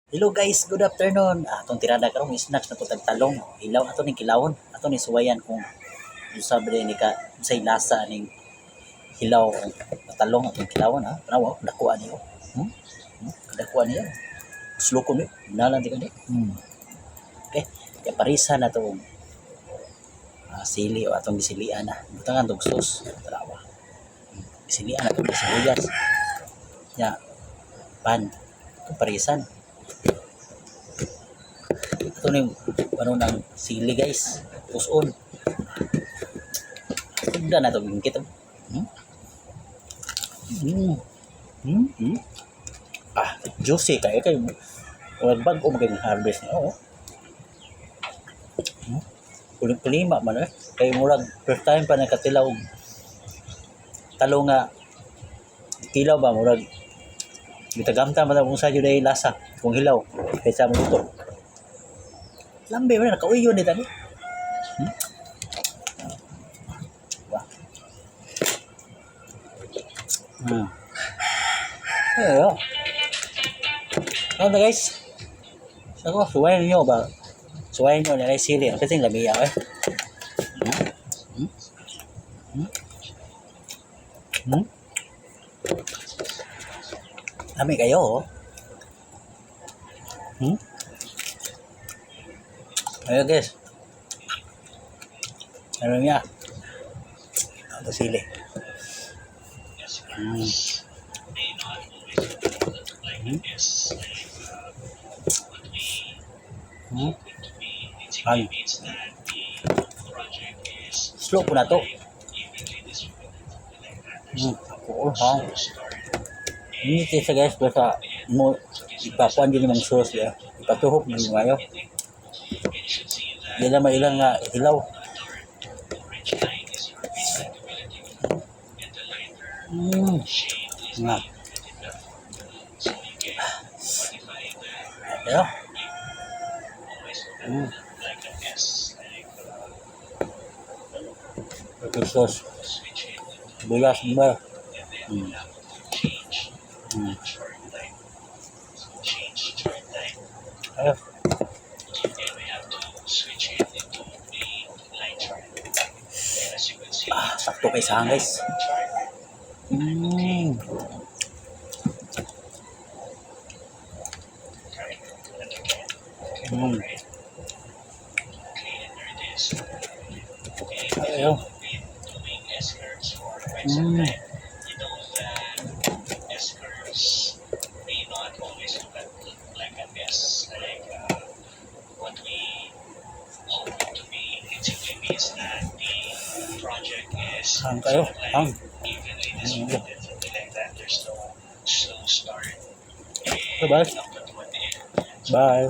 Hello guys, good afternoon. Atong tirada karon, snacks na tag talong. Hilaw ato ning kilawon. Ato ni suwayan kung unsa ba ni ka unsay lasa ning hilaw talong atong kilawon ha. Tanawa, dako ani oh. Dako ani oh. Slow ko ni. Nalan di ka ni. Okay. Kaya parisa na to sili o atong gisilian na. Butangan tong sauce. Tanawa. Gisilian na tong sibuyas. Ya. Pan. Itong parisan. Ito ni ano ng sili, guys. Puson. Tugda na ito bingkit. Ah, juicy kayo kayo. Wag bag-o maging harvest niya. Oo. Kuling kulima man eh. Kay murag first time pa nakatilaw og talo nga kilaw ba, murag gitagamta man kung sa jud ay lasa kung hilaw kaysa maluto. Lambi man nakauyon ni tani. Wah. Ayo. Ano na, guys? Ako, suwayan niyo ba? Suwayan niyo na sili. Ang kasing lamiya eh. Lami kayo oh. Ayo guys. Ano niya? Ito sili. Ay. Slow po na to. Oo, ha. Hindi siya guys, basta mo ipakuan din ng sauce ya. Ipatuhok din mayo. Di lang mailang nga hilaw. Nga. Ayo. Ito sauce. Bulas ba? Ayo. Ah, sakto kay sahang, guys. Ayo. Hang kayo. Hang. Bye. Bye.